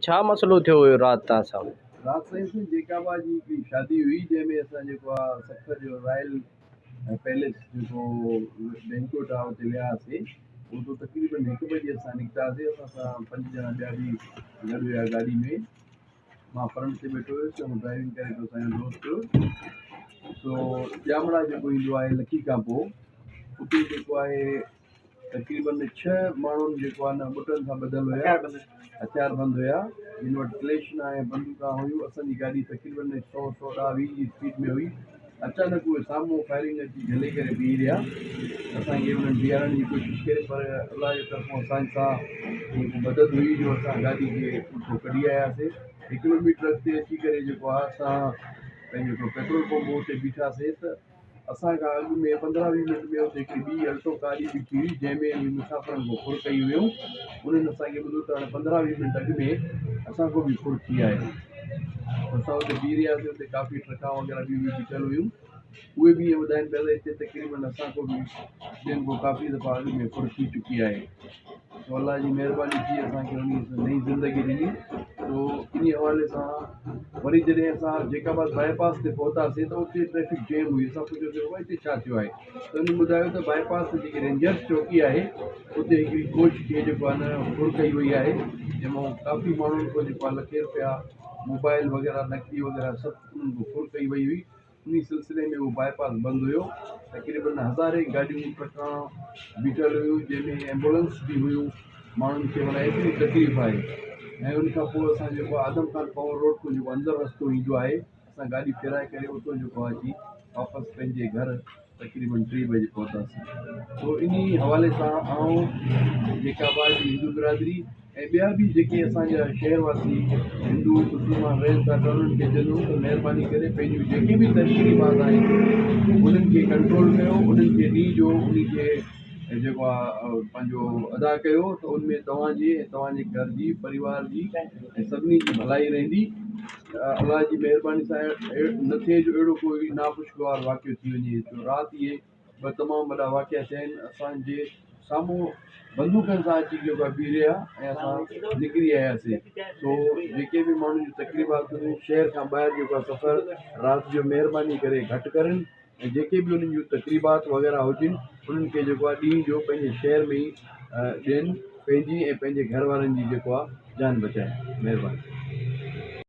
ڇا مسئلو ٿيو هيو رات توهان سان؟ رات سائين سائين جيڪب آباد جي هڪڙي شادي هئي جنهن ۾ اسان جيڪو آ سکر جو رائل پيلس جيڪو بينڪوئٽ آ اتي ويا هئاسي. اتو تقريبن 1 بجي اسان نڪتاسي. اسان سان 5 ڄڻا ٻيا به گڏ هيا گاڏي ۾. مان فرنٽ تي ويٺو هيس ۽ ڊرائيونگ ڪري پيو اسان جو دوست. سو ڄامڙا جيڪو ايندو آهي لکي کان پوء اتي جيڪو آهي تقريبن 6 ماڻهن جيڪو آهي نه ٻٽن سان ٻڌل هيا، هٿيار بند هيا، جن وٽ ڪليشنا ۽ بندوقا هيون. اسان جي گاڏي تقريبن 100 110 20 جي اسپيڊ ۾ هئي. اچانڪ اهي سامهون فائرنگ اچي جهلي ڪري بيهي رهيا. اسان کي انهن بيهارڻ جي ڪوشش ڪئي پر الله جي طرفون اسان سان جيڪو مدد هئي جو اسان گاڏي کي پٺو ڪڍي آياسي. 1 ڪلوميٽر اڳتي اچي ڪري جيڪو آهي اسان پنهنجو هڪڙو پيٽرول پمپ هو اتي بيٺاسي ته اسان کان اڳ ۾ 15 20 منٽ ۾ اتي هڪڙي ٻي الٽو گاڏي بيٺي هئي جنهن ۾ اهي مسافرن کان ڦر ڪئي هيون. انهن اسان کي ٻڌو ته هاڻي 15 20 منٽ اڳ ۾ اسان کان به ڦر ٿي آهي. اسان اتي بيهي رهياسين. اتي ڪافي ٽرڪا وغيره ٻيون به بيٺل هيون. اهي به ائين ٻڌائين پيا ته هتي تقريبن اسان کان به ٻين کان ڪافي دفعا اڳ ۾ ڦر ٿي چڪي آهي. سو الله جي مهرباني ٿي اسان کي انهي نئين زندگي ڏني. سو انهي حوالي سان وري جڏهن اسان جيڪب آباد باء پاس تي پهتاسين ته اتي ٽريفڪ جيم هئي. اسان پڇيوسين بابا هتي ڇا ٿيو آهي ته انهن ٻڌايو ته باء پاس تي جيڪي رينجرس چوڪي آهي اتي هڪڙي ڪوچ کي جيڪو آهي نه ڦر ڪئي وئي آهي جنهن مان ڪافي ماڻهن کان جيڪو آهي لکين روپيا موبائل وغيره نقدي وغيره سڀ انهن کان ڦر ڪئي وئي هئي. انهي سلسلي ۾ اهو باء پاس بند هيو. تقريبن هزارين گاڏيون ٽرڪان بيٺل هيون جنهن ۾ ايمبولنس به هيون. ماڻهن کي معنيٰ ايتري تڪليف آهي ۽ ان کان پوء اسان جيڪو آدم خان پنهور روڊ کان جيڪو اندر رستو ايندو آهي اسان گاڏي ڦيرائي ڪري اتو جيڪو اچي واپس پنهنجي گهر تقريبن 3 بجي پهتاسين. سو انهي حوالي سان آئون جيڪب آباد جي هندو برادري ۽ ٻيا به جيڪي اسان جا شهر واسي هندو مسلمان رهن ٿا ته انهن کي چوندم ته مهرباني ڪري پنهنجون جيڪي به تقريبات آهن انهن کي ڪنٽرول ڪيو، انهن کي ڏينهن جو انهن کي جيڪو آهي پنهنجو ادا ڪيو ته ان ۾ توهان جي ۽ توهان جي گهر جي پريوار جي ۽ سڀني جي ڀلائي رهندي. الله جي مهرباني سان نه ٿئي جو اهڙو ڪوئي ناخوشگوار واقعو ٿي وڃي. جو رات اهي ٻه تمام وڏا واقعا ٿيا آهن. اسان جي سامهون بندوقن سان اچي جيڪو آهي بيهي رهيا ۽ اسان نڪري آياسين. سو جيڪي به ماڻهن جون تقريبات هيون شهر کان ٻاهر جيڪو آهي سفر رات جو مهرباني ڪري گهٽ ڪرن ۽ جيڪي به انهن جون تقريبات وغيره هجن انهن کي جيڪو آهي ڏينهن جو پنهنجي شهر ۾ ئي ڏين، پنهنجي ۽ پنهنجي گهر وارن جي جيڪو آهي جان بچائين. مهرباني.